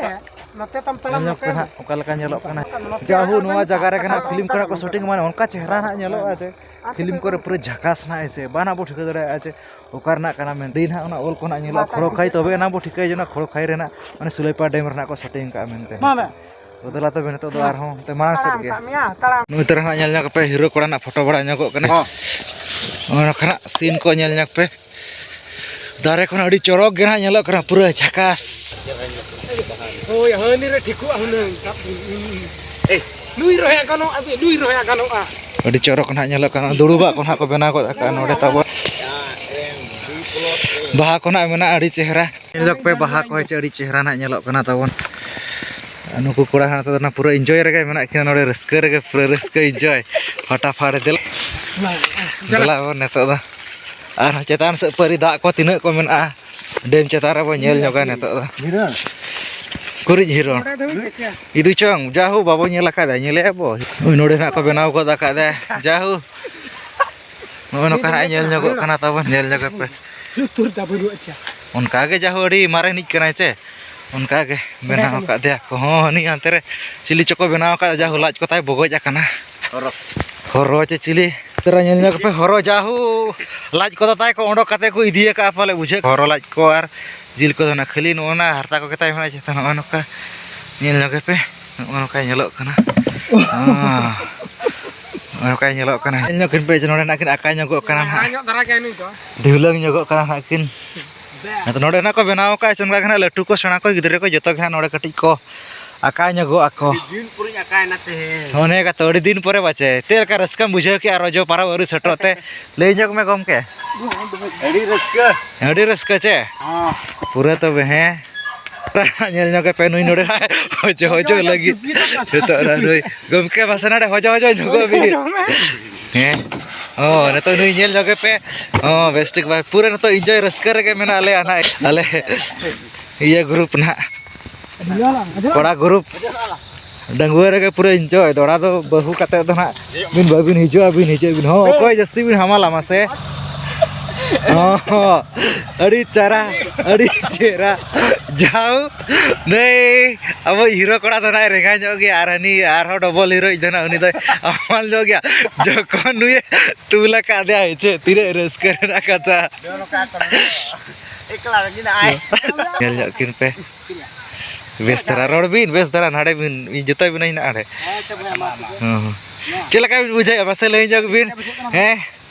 ᱱᱚᱛᱮ ᱛᱟᱢ ᱛᱟᱲᱟᱢ ᱧᱮᱞ ᱧᱚᱜ ᱱᱚᱛᱮ ᱯᱮ ᱢᱟ᱾ ᱦᱟᱸᱜ ᱚᱠᱟ ᱞᱮᱠᱟ ᱧᱮᱞᱚᱜ ᱠᱟᱱᱟ᱾ ᱱᱚᱛᱮ ᱡᱟᱦᱳ ᱛᱟᱲᱟᱢ ᱱᱚᱣᱟ ᱢᱮ, ᱡᱟᱭᱜᱟ ᱨᱮᱜᱮ ᱱᱟᱦᱟᱜ ᱛᱟᱲᱟᱢ ᱯᱷᱤᱞᱢ ᱠᱚᱨᱮ ᱠᱚ ᱛᱟᱲᱟᱢ ᱥᱩᱴᱤᱝ ᱢᱟᱱᱮ ᱚᱱᱠᱟ ᱪᱮᱦᱨᱟ ᱱᱟᱦᱟᱜ ᱧᱮᱞᱚᱜᱼᱟ ᱡᱮ ᱟᱨ ᱯᱷᱤᱞᱢ ᱛᱚᱵᱮ ᱠᱚᱨᱮ ᱯᱩᱨᱟᱹ ᱡᱷᱟᱠᱟᱥ ᱱᱟᱦᱟᱜ, ᱦᱮᱸ ᱥᱮ? ᱵᱟᱝ ᱱᱟᱦᱟᱜ ᱵᱚ ᱴᱷᱤᱠᱟᱹ ᱫᱟᱲᱮᱭᱟᱜᱼᱟ ᱡᱮ ᱚᱠᱟ ᱨᱮᱱᱟᱜ ᱠᱟᱱᱟ ᱢᱮᱱᱛᱮ᱾ ᱱᱟᱦᱟᱜ ᱚᱱᱟ ᱚᱞ ᱠᱚ ᱱᱟᱦᱟᱜ ᱧᱮᱞᱚᱜᱼᱟ ᱠᱷᱚᱲᱚ ᱠᱷᱟᱭ, ᱛᱚᱵᱮ ᱮᱱᱟᱝ ᱵᱚ ᱴᱷᱤᱠᱟᱹᱭᱟ ᱡᱮ ᱚᱱᱟ ᱠᱷᱚᱲᱚ ᱠᱷᱟᱭ ᱨᱮᱱᱟᱜ ᱢᱟᱱᱮ ᱥᱩᱞᱟᱹᱭᱯᱟᱲ ᱰᱮᱢ ᱨᱮᱱᱟᱜ ᱠᱚ ᱥᱩᱴᱤᱝ ᱠᱟᱜᱼᱟ ᱢᱮᱱᱛᱮ᱾ ᱢᱟ ᱢᱮ᱾ ᱵᱚᱫᱚᱞᱟ ᱛᱚᱵᱮ ᱱᱤᱛᱚᱜ ᱫᱚ ᱟᱨᱦᱚᱸ ᱚᱱᱛᱮ ᱢᱟᱲᱟᱝ ᱥᱮᱫ ᱛᱟᱲᱟᱢ ᱜᱮ᱾ ᱠᱟᱜ ᱢᱮᱭᱟ, ᱛᱟᱲᱟᱢ᱾ ᱱᱩᱭ ᱛᱟᱨᱟ ᱱᱟᱦᱟᱜ ᱧᱮᱞ ᱧᱚᱜ ᱯᱮ, ᱦᱤᱨᱳ ᱠᱚᱲᱟ ᱱᱟᱦᱟᱜ ᱯᱷᱳᱴᱳ ᱵᱟᱲᱟ ᱧᱚᱜᱚᱜ ᱠᱟᱱᱟ᱾ ᱦᱚᱸ᱾ ᱱᱚᱜᱼᱚᱭ ᱱᱚᱝᱠᱟ ᱱᱟᱦᱟᱜ ᱥᱤᱱ ᱠᱚ ᱧᱮᱞ ᱧᱚᱜ ᱯᱮ᱾ ᱫᱟᱨᱮ ᱠᱷᱚᱱ ᱟᱹᱰᱤ ᱪᱚᱨᱚᱠ ᱜᱮ ᱱᱟᱦᱟᱜ ᱧᱮᱞᱚᱜ ᱠᱟᱱᱟ, ᱯᱩᱨᱟᱹ ᱡᱷᱟᱠᱟᱥ᱾ ᱦᱳᱭ, ᱦᱟᱹᱱᱤ ᱨᱮ ᱴᱷᱤᱠᱚᱜᱼᱟ ᱦᱩᱱᱟᱹᱝ᱾ ᱥᱟᱵ ᱱᱩᱭ ᱨᱚᱦᱚᱭᱟ ᱜᱟᱱᱚᱜᱼᱟ, ᱱᱩᱭ ᱨᱚᱦᱚᱭᱟ ᱜᱟᱱᱚᱜᱼᱟ᱾ ᱟᱹᱰᱤ ᱪᱚᱨᱚᱠ ᱱᱟᱦᱟᱜ ᱧᱮᱞᱚᱜ ᱠᱟᱱᱟ, ᱫᱩᱲᱩᱵᱟᱜ ᱠᱚ ᱱᱟᱦᱟᱜ ᱠᱚ ᱵᱮᱱᱟᱣ ᱜᱚᱫ ᱟᱠᱟᱫᱼᱟ ᱱᱚᱰᱮ ᱛᱟᱵᱚᱱ᱾ ᱵᱟᱦᱟ ᱠᱚ ᱱᱟᱦᱟᱜ ᱢᱮᱱᱟᱜᱼᱟ, ᱟᱹᱰᱤ ᱪᱮᱦᱨᱟ᱾ ᱧᱮᱞ ᱧᱚᱜ ᱯᱮ, ᱵᱟᱦᱟ ᱠᱚ ᱪᱮ ᱟᱹᱰᱤ ᱪᱮᱦᱨᱟ ᱱᱟᱦᱟᱜ ᱧᱮᱞᱚᱜ ᱠᱟᱱᱟ ᱛᱟᱵᱚᱱ᱾ ᱱᱩᱠᱩ ᱠᱚᱲᱟ ᱦᱚᱸ ᱱᱤᱛᱚᱜ ᱫᱚ ᱯᱩᱨᱟᱹ ᱤᱱᱡᱚᱭ ᱨᱮᱜᱮ ᱢᱮᱱᱟᱜ ᱠᱤᱱᱟ ᱱᱚᱰᱮ, ᱨᱟᱹᱥᱠᱟᱹ ᱨᱮᱜᱮ, ᱯᱩᱨᱟᱹ ᱨᱟᱹᱥᱠᱟᱹ ᱤᱱᱡᱚᱭ᱾ ᱯᱷᱟᱴᱟᱯᱷᱟᱴ ᱫᱮᱞᱟ᱾ ᱫᱮᱞᱟ ᱵᱚᱱ ᱱᱤᱛᱚᱜ ᱫᱚ᱾ ᱟᱨᱦᱚᱸ ᱪᱮᱛᱟᱱ ᱥᱮᱫ ᱯᱟᱹᱨᱤ ᱫᱟᱜ ᱠᱚ ᱛᱤᱱᱟᱹᱜ ᱠᱚ ᱢᱮᱱᱟᱜᱼᱟ, ᱰᱮᱢ ᱪᱮᱛᱟᱱ ᱨᱮᱵᱚ ᱧᱮᱞ ᱧᱚᱜᱟ ᱱᱤᱛᱚᱜ ᱫᱚ᱾ ᱦᱤᱨᱚᱱ᱾ ᱠᱩᱨᱤᱡ ᱦᱤᱨᱚᱱ᱾ ᱤᱫᱩ ᱪᱚᱝ, ᱡᱟᱦᱳ ᱵᱟᱵᱚ ᱧᱮᱞ ᱟᱠᱟᱫᱟ, ᱧᱮᱞᱮᱫᱼᱟ ᱵᱚ᱾ ᱳᱭ ᱱᱚᱰᱮ ᱱᱟᱜ ᱠᱚ ᱵᱮᱱᱟᱣ ᱜᱚᱫ ᱟᱠᱟᱫᱟ, ᱡᱟᱦᱳ᱾ ᱱᱚᱜᱼᱚᱭ ᱱᱚᱝᱠᱟ ᱱᱟᱜ ᱧᱮᱞ ᱧᱚᱜᱚᱜ ᱠᱟᱱᱟ ᱛᱟᱵᱚᱱ, ᱧᱮᱞ ᱧᱚᱜ ᱯᱮ᱾ ᱞᱩᱛᱩᱨ ᱫᱟᱵᱚᱱ ᱵᱟᱹᱱᱩᱜ ᱟᱪᱪᱷᱟ᱾ ᱚᱱᱠᱟ ᱜᱮ ᱡᱟᱦᱳ ᱟᱹᱰᱤ ᱢᱟᱨᱮ ᱱᱤᱡ ᱠᱟᱱᱟᱭ ᱪᱮ, ᱚᱱᱠᱟ ᱜᱮ ᱵᱮᱱᱟᱣ ᱟᱠᱟᱫ ᱫᱮᱭᱟ ᱠᱚ ᱦᱚᱸ᱾ ᱦᱟᱹᱱᱤ ᱦᱟᱱᱛᱮ ᱨᱮ ᱪᱤᱞᱤ ᱪᱚᱠᱚ ᱵᱮᱱᱟᱣ ᱟᱠᱟᱫ, ᱡᱟᱦᱳ ᱞᱟᱡ ᱠᱚ ᱛᱟᱭ ᱵᱚᱜᱚᱡ ᱟᱠᱟᱱᱟ᱾ ᱦᱚᱨᱚ᱾ ᱦᱚᱨᱚ ᱪᱮ ᱪᱤᱞᱤ? ᱛᱚᱨᱟ ᱧᱮᱞ ᱧᱚᱜ ᱯᱮ, ᱦᱚᱨᱚ ᱡᱟᱦᱩ ᱞᱟᱡ ᱠᱚᱫᱚ ᱛᱟᱭ ᱠᱚ ᱚᱰᱚᱠ ᱠᱟᱛᱮ ᱠᱚ ᱤᱫᱤ ᱟᱠᱟᱫᱼᱟ ᱯᱟᱞᱮ, ᱵᱩᱡᱷᱟᱹᱜ ᱦᱚᱨᱚ ᱞᱟᱡ ᱠᱚ ᱟᱨ ᱡᱤᱞ ᱠᱚᱫᱚ ᱱᱟᱜ ᱠᱷᱟᱹᱞᱤ ᱱᱚᱜᱼᱚ ᱱᱟ ᱦᱟᱨᱛᱟ ᱠᱚᱜᱮ ᱛᱟᱭ ᱢᱮᱱᱟᱜᱼᱟ ᱪᱮᱛᱟᱱ, ᱱᱚᱜᱼᱚ ᱱᱚᱝᱠᱟ ᱧᱮᱞ ᱧᱚᱜ ᱯᱮ, ᱱᱚᱜᱼᱚ ᱱᱚᱝᱠᱟ ᱧᱮᱞᱚᱜ ᱠᱟᱱᱟ᱾ ᱦᱚᱸ᱾ ᱱᱚᱜᱼᱚ ᱱᱚᱝᱠᱟ ᱧᱮᱞᱚᱜ ᱠᱟᱱᱟ, ᱧᱮᱞ ᱧᱚᱜ ᱠᱤᱱ ᱯᱮ, ᱱᱚᱰᱮ ᱱᱟᱜ ᱠᱤᱱ ᱟᱠᱟ ᱧᱚᱜᱚᱜ ᱠᱟᱱᱟ ᱱᱟᱜ, ᱧᱚᱜ ᱫᱷᱟᱨᱟ ᱜᱮᱭᱟ ᱱᱩᱭ ᱫᱚ᱾ ᱰᱷᱤᱣᱞᱟᱹᱝ ᱧᱚᱜᱚᱜ ᱠᱟᱱᱟ ᱱᱟᱜ ᱠᱤᱱ᱾ ᱟᱫᱚ ᱱᱚᱰᱮ ᱱᱟᱜ ᱠᱚ ᱵᱮᱱᱟᱣ ᱟᱠᱟᱫᱼᱟ ᱪᱚᱸᱜᱟ ᱜᱮ ᱱᱟᱜ, ᱞᱟᱹᱴᱩ ᱠᱚ ᱥᱮᱬᱟ ᱠᱚ ᱜᱤᱫᱽᱨᱟᱹ ᱠᱚ ᱡᱚᱛᱚ ᱜᱮ ᱱᱟᱜ ᱱᱚᱰᱮ ᱠᱟᱹᱴᱤᱡ ᱠᱚ ᱟᱠᱟ ᱧᱚᱜᱚᱜ ᱟᱠᱚ᱾ ᱟᱹᱰᱤ ᱫᱤᱱ ᱯᱚᱨᱮᱧ ᱟᱠᱟᱭᱮᱱᱟ ᱛᱮᱦᱮᱧ᱾ ᱚᱱᱮ ᱠᱟᱛᱷᱟ, ᱟᱹᱰᱤ ᱫᱤᱱ ᱯᱚᱨᱮ ᱯᱟᱪᱮ᱾ ᱪᱮᱫ ᱞᱮᱠᱟ ᱨᱟᱹᱥᱠᱟᱹᱢ ᱵᱩᱡᱷᱟᱹᱣ ᱠᱮᱜᱼᱟ ᱨᱚᱡᱚ ᱯᱟᱨᱟᱵᱽ ᱟᱹᱣᱨᱤ ᱥᱮᱴᱮᱨᱚᱜ ᱛᱮ? ᱞᱟᱹᱭ ᱧᱚᱜᱽ ᱢᱮ ᱜᱚᱢᱠᱮ᱾ ᱟᱹᱰᱤ ᱨᱟᱹᱥᱠᱟᱹ᱾ ᱟᱹᱰᱤ ᱨᱟᱹᱥᱠᱟᱹ ᱪᱮ? ᱦᱚᱸ᱾ ᱯᱩᱨᱟᱹ ᱛᱚᱵᱮ ᱦᱮᱸ᱾ ᱧᱮᱞ ᱧᱚᱜ ᱯᱮ ᱱᱩᱭ ᱱᱚᱰᱮ ᱦᱚᱡᱚ ᱦᱚᱡᱚ ᱞᱟᱹᱜᱤᱫ᱾ ᱱᱤᱛᱚᱜ ᱱᱟ ᱱᱩᱭ ᱜᱚᱢᱠᱮ ᱢᱟᱥᱮ ᱱᱚᱰᱮ ᱦᱚᱡᱚ ᱦᱚᱡᱚ ᱧᱚᱜᱚᱜ ᱵᱤᱱ᱾ ᱦᱮᱸ᱾ ᱚ, ᱱᱤᱛᱚᱜ ᱱᱩᱭ ᱧᱮᱞ ᱧᱚᱜᱮ ᱯᱮ᱾ ᱚ, ᱵᱮᱥ ᱴᱷᱤᱠ ᱵᱷᱟᱭ᱾ ᱯᱩᱨᱟᱹ ᱱᱤᱛᱚᱜ enjoy ᱨᱟᱹᱥᱠᱟᱹ ᱨᱮᱜᱮ ᱢᱮᱱᱟᱜ ᱞᱮᱭᱟ ᱱᱟᱦᱟᱜ᱾ ᱟᱞᱮ ᱤᱭᱟᱹ group ᱱᱟᱦᱟᱜ᱾ ᱠᱚᱲᱟ group᱾ ᱰᱟᱺᱜᱩᱣᱟᱹ ᱨᱮᱜᱮ ᱯᱩᱨᱟᱹ enjoy᱾ ᱫᱚᱲᱟ ᱫᱚ ᱵᱟᱹᱦᱩ ᱠᱟᱛᱮ ᱫᱚ ᱱᱟᱦᱟᱜ ᱵᱤᱱ ᱵᱟᱹᱵᱤᱱ ᱦᱤᱡᱩᱜᱼᱟ, ᱵᱤᱱ ᱦᱤᱡᱩᱜᱼᱟ, ᱵᱤᱱ᱾ ᱦᱚᱸ, ᱚᱠᱚᱭ ᱡᱟᱹᱥᱛᱤ ᱵᱤᱱ ᱦᱟᱢᱟᱞᱟ ᱢᱟᱥᱮ? ᱦᱚᱸ, ᱦᱚᱸ᱾ ᱟᱹᱰᱤ ᱪᱟᱨᱟ, ᱟᱹᱰᱤ ᱪᱮᱦᱨᱟ᱾ ᱡᱟᱣ ᱱᱩᱭ ᱟᱵᱚ hero ᱠᱚᱲᱟ ᱫᱚ ᱱᱟᱦᱟᱜ ᱨᱮᱸᱜᱟ ᱧᱚᱜ ᱜᱮᱭᱟ, ᱟᱨ ᱦᱟᱹᱱᱤ ᱟᱨᱦᱚᱸ double hero ᱤᱡ ᱫᱚ ᱱᱟᱦᱟᱜ ᱩᱱᱤ ᱫᱚᱭ ᱦᱟᱢᱟᱞ ᱧᱚᱜ ᱜᱮᱭᱟ᱾ ᱡᱚᱠᱷᱚᱱ ᱱᱩᱭᱮ ᱛᱩᱞ ᱟᱠᱟᱫᱮᱭᱟ, ᱦᱮᱸᱪᱮ, ᱛᱤᱱᱟᱹᱜ ᱨᱟᱹᱥᱠᱟᱹ ᱨᱮᱱᱟᱜ ᱠᱟᱛᱷᱟ᱾ ᱮᱠᱞᱟ ᱜᱮ ᱢᱮᱱᱟᱜᱼᱟᱭ᱾ ᱧᱮᱞ ᱧᱚᱜ ᱠᱤᱱ ᱯᱮ᱾ ᱵᱮᱥ ᱫᱷᱟᱨᱟ ᱨᱚᱲ ᱵᱤᱱ, ᱵᱮᱥ ᱫᱷᱟᱨᱟ ᱱᱟᱰᱮ ᱵᱤᱱ, ᱤᱧ ᱡᱚᱛᱚ ᱵᱤᱱᱟᱹᱧ ᱱᱟᱜ ᱦᱟᱸᱰᱮ᱾ ᱟᱪᱪᱷᱟ ᱵᱚᱭᱦᱟ, ᱢᱟ ᱛᱚᱵᱮ᱾ ᱦᱚᱸ, ᱦᱚᱸ᱾ ᱪᱮᱫ ᱞᱮᱠᱟ ᱵᱤᱱ ᱵᱩᱡᱷᱟᱹᱣᱮᱫᱼᱟ ᱢᱟᱥᱮ ᱞᱟᱹᱭ ᱧᱚᱜ ᱵᱤᱱ? ᱦᱮᱸ?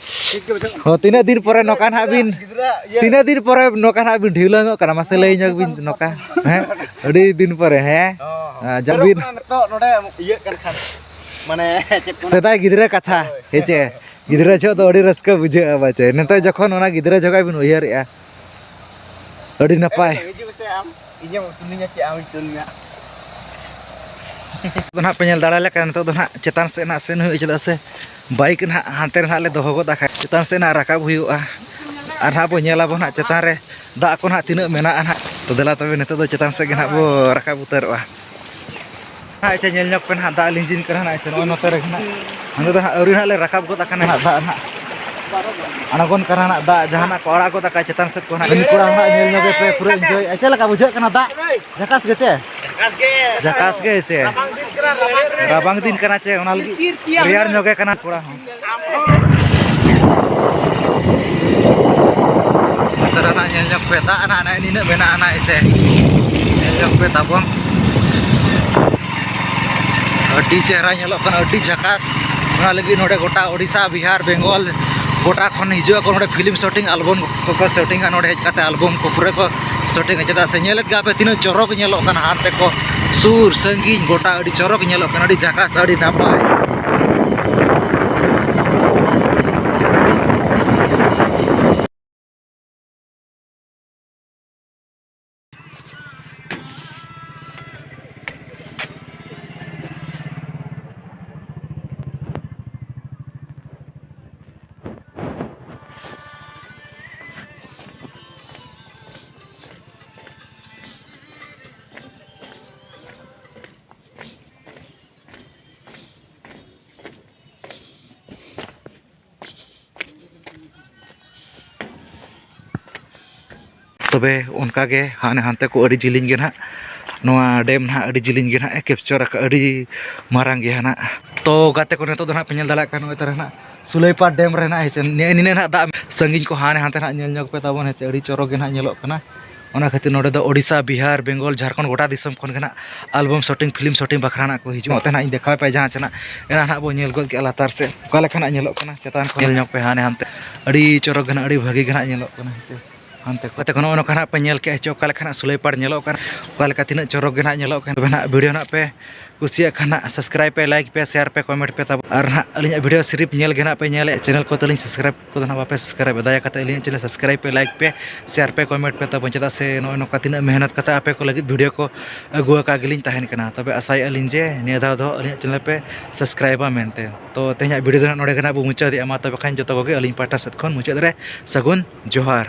ᱴᱷᱤᱠ ᱜᱮ ᱵᱩᱡᱷᱟᱹᱜ ᱠᱟᱱᱟ᱾ ᱦᱚᱸ, ᱛᱤᱱᱟᱹᱜ ᱫᱤᱱ ᱯᱚᱨᱮ ᱱᱚᱝᱠᱟ ᱱᱟᱦᱟᱜ ᱵᱤᱱ, ᱜᱤᱫᱽᱨᱟᱹ ᱤᱭᱟᱹ᱾ ᱛᱤᱱᱟᱹᱜ ᱫᱤᱱ ᱯᱚᱨᱮ ᱱᱚᱝᱠᱟ ᱱᱟᱦᱟᱜ ᱵᱤᱱ ᱰᱷᱤᱣᱞᱟᱹᱝᱚᱜ ᱠᱟᱱᱟ ᱢᱟᱥᱮ ᱞᱟᱹᱭ ᱧᱚᱜ ᱵᱤᱱ ᱱᱚᱝᱠᱟ? ᱦᱮᱸ? ᱟᱹᱰᱤ ᱫᱤᱱ ᱯᱚᱨᱮ, ᱦᱮᱸ? ᱦᱚᱸ, ᱦᱚᱸ᱾ ᱟᱸ, ᱡᱟᱹᱯᱤᱫ᱾ ᱱᱤᱛᱚᱜ ᱱᱚᱰᱮ ᱤᱭᱟᱹᱜ ᱠᱟᱱ ᱠᱷᱟᱱ, ᱢᱟᱱᱮ, ᱪᱮᱫ ᱠᱚ ᱢᱮᱱᱟ? ᱥᱮᱫᱟᱭ ᱜᱤᱫᱽᱨᱟᱹ ᱠᱟᱛᱷᱟ, ᱦᱳᱭ᱾ ᱦᱮᱸ ᱪᱮ? ᱜᱤᱫᱽᱨᱟᱹ ᱡᱚᱦᱚᱜ ᱫᱚ ᱟᱹᱰᱤ ᱨᱟᱹᱥᱠᱟᱹ ᱵᱩᱡᱷᱟᱹᱜᱼᱟ ᱵᱟᱪᱮ᱾ ᱱᱤᱛᱚᱜ ᱡᱚᱠᱷᱚᱱ ᱚᱱᱟ ᱜᱤᱫᱽᱨᱟᱹ ᱡᱚᱦᱚᱜ ᱵᱤᱱ ᱩᱭᱦᱟᱹᱨᱮᱜᱼᱟ, ᱟᱹᱰᱤ ᱱᱟᱯᱟᱭ᱾ ᱦᱤᱡᱩᱜ ᱢᱮᱥᱮ ᱟᱢ, ᱤᱧᱮᱢ ᱩᱛᱩᱱᱤᱧᱟ ᱪᱮ ᱟᱢ ᱩᱛᱩᱱᱤᱧᱟ? ᱫᱚ ᱱᱟᱦᱟᱜ ᱯᱮ ᱧᱮᱞ ᱫᱟᱲᱮ ᱞᱮᱠᱟ, ᱱᱤᱛᱚᱜ ᱫᱚ ᱱᱟᱦᱟᱜ ᱪᱮᱛᱟᱱ ᱥᱮᱫ ᱱᱟᱦᱟᱜ ᱥᱮᱱ ᱦᱩᱭᱩᱜᱼᱟ, ᱪᱮᱫᱟᱜ ᱥᱮ bike ᱱᱟᱦᱟᱜ ᱦᱟᱱᱛᱮ ᱨᱮ ᱱᱟᱦᱟᱜ ᱞᱮ ᱫᱚᱦᱚ ᱜᱚᱫ ᱟᱠᱟᱫ, ᱪᱮᱛᱟᱱ ᱥᱮᱫ ᱱᱟᱦᱟᱜ ᱨᱟᱠᱟᱵ ᱦᱩᱭᱩᱜᱼᱟ᱾ ᱟᱨ ᱱᱟᱦᱟᱜ ᱵᱚ ᱧᱮᱞ ᱟᱵᱚ ᱱᱟᱦᱟᱜ ᱪᱮᱛᱟᱱ ᱨᱮ ᱫᱟᱜ ᱠᱚ ᱱᱟᱦᱟᱜ ᱛᱤᱱᱟᱹᱜ ᱢᱮᱱᱟᱜᱼᱟ ᱱᱟᱦᱟᱜ᱾ ᱛᱚ ᱫᱮᱞᱟ ᱛᱚᱵᱮ ᱱᱤᱛᱚᱜ ᱫᱚ ᱪᱮᱛᱟᱱ ᱥᱮᱫ ᱜᱮ ᱱᱟᱦᱟᱜ ᱵᱚ ᱨᱟᱠᱟᱵ ᱩᱛᱟᱹᱨᱚᱜᱼᱟ᱾ ᱟᱪᱪᱷᱟ, ᱧᱮᱞ ᱧᱚᱜ ᱯᱮ ᱱᱟᱦᱟᱜ, ᱫᱟᱜ ᱞᱤᱸᱡᱤᱱ ᱠᱟᱱᱟ ᱱᱟᱦᱟᱜ᱾ ᱟᱪᱪᱷᱟ, ᱱᱚᱜᱼᱚᱭ ᱱᱚᱛᱮ ᱨᱮ ᱱᱟᱦᱟᱜ, ᱱᱚᱛᱮ ᱫᱚ ᱱᱟᱦᱟᱜ ᱟᱹᱣᱨᱤ ᱱᱟᱦᱟᱜ ᱞᱮ ᱨᱟᱠᱟᱵ ᱜᱚᱫ ᱟᱠᱟᱱᱟ ᱱᱟᱦᱟᱜ, ᱫᱟᱜ ᱱᱟᱦᱟᱜ ᱟᱬᱜᱚᱱ ᱠᱟᱱᱟ ᱱᱟᱦᱟᱜ᱾ ᱫᱟᱜ ᱡᱟᱦᱟᱱᱟᱜ ᱠᱚ ᱟᱲᱟᱜ ᱜᱚᱫ ᱟᱠᱟᱫ ᱪᱮᱛᱟᱱ ᱥᱮᱫ ᱠᱚ ᱱᱟᱦᱟᱜ᱾ ᱩᱱᱤ ᱠᱚᱲᱟ ᱦᱚᱸ ᱱᱟᱦᱟᱜ ᱧᱮᱞ ᱧᱚᱜᱮ ᱯᱮ, ᱯᱩᱨᱟᱹ enjoy᱾ ᱪᱮᱫ ᱞᱮᱠᱟ ᱵᱩᱡᱷᱟᱹᱜ ᱠᱟᱱᱟ ᱫᱟᱜ? ᱡᱷᱟᱠᱟᱥ ᱜᱮ ᱪᱮ? ᱡᱷᱟᱠᱟᱥ ᱜᱮ᱾ ᱡᱷᱟᱠᱟᱥ ᱜᱮ ᱪᱮ? ᱨᱟᱵᱟᱝ ᱫᱤᱱ ᱠᱟᱱᱟ ᱪᱮ, ᱚᱱᱟ ᱞᱟᱹᱜᱤᱫ ᱨᱮᱭᱟᱲ ᱧᱚᱜᱮ ᱠᱟᱱᱟ ᱠᱚᱲᱟ ᱦᱚᱸ᱾ ᱯᱮ ᱫᱟᱜ ᱱᱟᱦᱟᱜ ᱱᱮᱜᱼᱮ ᱱᱤᱱᱟᱹᱜ ᱢᱮᱱᱟᱜᱼᱟ ᱱᱟᱦᱟᱜ, ᱦᱮᱸ ᱥᱮ? ᱧᱮᱞ ᱧᱚᱜ ᱯᱮ ᱛᱟᱵᱚᱱ᱾ ᱟᱹᱰᱤ ᱪᱮᱦᱨᱟ ᱧᱮᱞᱚᱜ ᱠᱟᱱᱟ, ᱟᱹᱰᱤ ᱡᱷᱟᱠᱟᱥ᱾ ᱚᱱᱟ ᱞᱟᱹᱜᱤᱫ ᱱᱚᱰᱮ ᱜᱚᱴᱟ ᱳᱰᱤᱥᱟ, ᱵᱤᱦᱟᱨ, ᱵᱮᱝᱜᱚᱞ, ᱜᱚᱴᱟ ᱠᱷᱚᱱ ᱦᱤᱡᱩᱜ ᱟᱠᱚ ᱱᱚᱰᱮ ᱯᱷᱤᱞᱢ ᱥᱩᱴᱤᱝ, ᱟᱞᱵᱚᱢ ᱠᱚᱠᱚ ᱥᱩᱴᱤᱝᱟ ᱱᱚᱰᱮ ᱦᱮᱡ ᱠᱟᱛᱮ, ᱟᱞᱵᱚᱢ ᱠᱚ ᱯᱩᱨᱟᱹ ᱠᱚ ᱥᱩᱴᱤᱝᱟ᱾ ᱪᱮᱫᱟᱜ ᱥᱮ ᱧᱮᱞᱮᱫ ᱜᱮᱭᱟ ᱯᱮ ᱛᱤᱱᱟᱹᱜ ᱪᱚᱨᱚᱠ ᱧᱮᱞᱚᱜ ᱠᱟᱱᱟ, ᱦᱟᱱᱛᱮ ᱠᱚ ᱥᱩᱨ ᱥᱟᱺᱜᱤᱧ ᱜᱚᱴᱟ ᱟᱹᱰᱤ ᱪᱚᱨᱚᱠ ᱧᱮᱞᱚᱜ ᱠᱟᱱᱟ, ᱟᱹᱰᱤ ᱡᱷᱟᱠᱟᱥ, ᱟᱹᱰᱤ ᱱᱟᱯᱟᱭ᱾ ᱛᱚᱵᱮ ᱚᱱᱠᱟ ᱜᱮ ᱦᱟᱱᱮ ᱦᱟᱱᱛᱮ ᱠᱚ ᱟᱹᱰᱤ ᱡᱤᱞᱤᱧ ᱜᱮ ᱱᱟᱦᱟᱜ, ᱱᱚᱣᱟ ᱰᱮᱢ ᱱᱟᱦᱟᱜ ᱟᱹᱰᱤ ᱡᱤᱞᱤᱧ ᱜᱮ ᱱᱟᱦᱟᱜ ᱮ ᱠᱮᱯᱪᱟᱨ ᱟᱠᱟᱫᱼᱟ, ᱟᱹᱰᱤ ᱢᱟᱨᱟᱝ ᱜᱮᱭᱟ ᱱᱟᱦᱟᱜ᱾ ᱛᱚ ᱜᱟᱛᱮ ᱠᱚ, ᱱᱤᱛᱚᱜ ᱫᱚ ᱱᱟᱦᱟᱜ ᱯᱮ ᱧᱮᱞ ᱫᱟᱲᱮᱭᱟᱜ ᱠᱟᱱ ᱱᱚᱜᱼᱚᱭ ᱛᱟᱨᱟ ᱱᱟᱦᱟᱜ ᱥᱩᱞᱟᱹᱭᱯᱟᱲ ᱰᱮᱢ ᱨᱮ ᱱᱟᱦᱟᱜ, ᱦᱮᱸ ᱥᱮ, ᱱᱮᱜᱼᱮ ᱱᱤᱱᱟᱹᱜ ᱱᱟᱦᱟᱜ ᱫᱟᱜ ᱥᱟᱺᱜᱤᱧ ᱠᱚ ᱦᱟᱱᱮ ᱦᱟᱱᱛᱮ ᱱᱟᱦᱟᱜ ᱧᱮᱞ ᱧᱚᱜ ᱯᱮ ᱛᱟᱵᱚᱱ, ᱦᱮᱸ ᱥᱮ, ᱟᱹᱰᱤ ᱪᱚᱨᱚᱠ ᱜᱮ ᱱᱟᱦᱟᱜ ᱧᱮᱞᱚᱜ ᱠᱟᱱᱟ᱾ ᱚᱱᱟ ᱠᱷᱟᱹᱛᱤᱨ ᱱᱚᱰᱮ ᱫᱚ ᱳᱰᱤᱥᱟ, ᱵᱤᱦᱟᱨ, ᱵᱮᱝᱜᱚᱞ, ᱡᱷᱟᱲᱠᱷᱚᱸᱰ ᱜᱚᱴᱟ ᱫᱤᱥᱚᱢ ᱠᱷᱚᱱ ᱜᱮ ᱱᱟᱦᱟᱜ ᱟᱞᱵᱚᱢ ᱥᱩᱴᱤᱝ, ᱯᱷᱤᱞᱢ ᱥᱩᱴᱤᱝ ᱵᱟᱠᱷᱨᱟ ᱱᱟᱦᱟᱜ ᱠᱚ ᱦᱤᱡᱩᱜᱼᱟ᱾ ᱱᱚᱛᱮ ᱱᱟᱦᱟᱜ ᱤᱧ ᱫᱮᱠᱷᱟᱣ ᱯᱮᱭᱟ ᱡᱟᱦᱟᱸ ᱥᱮᱱᱟᱜ ᱮᱱᱟ ᱱᱟᱦᱟᱜ ᱵᱚᱱ ᱧᱮᱞ ᱜᱚᱫ ᱠᱮᱜᱼᱟ ᱞᱟᱛᱟᱨ ᱥᱮᱫ ᱚᱠᱟ ᱞᱮᱠᱟ ᱱᱟᱦᱟᱜ ᱧᱮᱞᱚᱜ ᱠᱟᱱᱟ᱾ ᱪᱮᱛᱟᱱ ᱠᱷᱚᱱ ᱧᱮᱞ ᱧᱚᱜ ᱯᱮ ᱦᱟᱱᱮ ᱦᱟᱱᱛᱮ ᱟᱹᱰᱤ ᱪᱚᱨᱚᱠ ᱜᱮ ᱱᱟᱦᱟᱜ, ᱟᱹᱰᱤ ᱵᱷᱟᱹᱜᱤ ᱜᱮ ᱱᱟᱦᱟᱜ ᱧᱮᱞᱚᱜ ᱠᱟᱱᱟ, ᱦᱮᱸ ᱥᱮ᱾ ᱦᱟᱱᱛᱮ ᱠᱚ᱾ ᱜᱟᱛᱮ ᱠᱚ, ᱱᱚᱜᱼᱚ ᱱᱚᱝᱠᱟ ᱱᱟᱦᱟᱜ ᱯᱮ ᱧᱮᱞ ᱠᱮᱜᱼᱟ ᱪᱮ ᱚᱠᱟ ᱞᱮᱠᱟ ᱱᱟᱦᱟᱜ ᱥᱩᱞᱟᱹᱭᱯᱟᱲ ᱧᱮᱞᱚᱜ ᱠᱟᱱᱟ, ᱚᱠᱟ ᱞᱮᱠᱟ ᱛᱤᱱᱟᱹᱜ ᱪᱚᱨᱚᱠ ᱜᱮ ᱱᱟᱦᱟᱜ ᱧᱮᱞᱚᱜ ᱠᱟᱱᱟ᱾ ᱛᱚᱵᱮ ᱱᱟᱦᱟᱜ ᱵᱷᱤᱰᱤᱭᱳ ᱱᱟᱦᱟᱜ ᱯᱮ ᱠᱩᱥᱤᱭᱟᱜ ᱠᱷᱟᱱ ᱱᱟᱦᱟᱜ subscribe ᱯᱮ, like ᱯᱮ, share ᱯᱮ, comment ᱯᱮ ᱛᱟᱵᱚᱱ᱾ ᱟᱨ ᱱᱟᱦᱟᱜ ᱟᱹᱞᱤᱧᱟᱜ ᱵᱷᱤᱰᱤᱭᱳ ᱥᱤᱨᱤᱯ ᱧᱮᱞ ᱜᱮ ᱱᱟᱦᱟᱜ ᱯᱮ ᱧᱮᱞᱮᱫ, channel ᱠᱚ ᱛᱟᱹᱞᱤᱧ subscribe ᱠᱚᱫᱚ ᱱᱟᱦᱟᱜ ᱵᱟᱯᱮ subscribe ᱮᱫᱟ, ᱫᱟᱭᱟ ᱠᱟᱛᱮ ᱟᱹᱞᱤᱧᱟᱜ channel subscribe ᱯᱮ, like ᱯᱮ, share ᱯᱮ, comment ᱯᱮ ᱛᱟᱵᱚᱱ᱾ ᱪᱮᱫᱟᱜ ᱥᱮ ᱱᱚᱜᱼᱚᱭ ᱱᱚᱝᱠᱟ ᱛᱤᱱᱟᱹᱜ ᱢᱮᱦᱱᱚᱛ ᱠᱟᱛᱮ ᱟᱯᱮ ᱠᱚ ᱞᱟᱹᱜᱤᱫ ᱵᱷᱤᱰᱤᱭᱳ ᱠᱚ ᱟᱹᱜᱩ ᱟᱠᱟᱫ ᱜᱮᱞᱤᱧ ᱛᱟᱦᱮᱱ ᱠᱟᱱᱟ᱾ ᱛᱚᱵᱮ ᱟᱥᱟᱭᱮᱫᱼᱟ ᱞᱤᱧ ᱡᱮ ᱱᱤᱭᱟᱹ ᱫᱷᱟᱣ ᱫᱚ ᱟᱹᱞᱤᱧᱟᱜ channel ᱯᱮ subscribeᱟ ᱢᱮᱱᱛᱮ᱾ ᱛᱚ ᱛᱮᱦᱮᱧᱟᱜ ᱵᱷᱤᱰᱤᱭᱳ ᱫᱚ ᱱᱟᱦᱟᱜ ᱱᱚᱰᱮ ᱜᱮ ᱱᱟᱦᱟᱜ ᱵᱚ ᱢᱩᱪᱟᱹᱫᱮᱜᱼᱟ᱾ ᱢᱟ ᱛᱚᱵᱮ ᱠᱷᱟᱱ ᱡᱚᱛᱚ ᱠᱚᱜᱮ ᱟᱹᱞᱤᱧ ᱯᱟᱦᱴᱟ ᱥᱮᱫ ᱠᱷᱚᱱ ᱢᱩᱪᱟᱹᱫ ᱨᱮ ᱥᱟᱹᱜᱩᱱ ᱡᱚᱦᱟᱨ᱾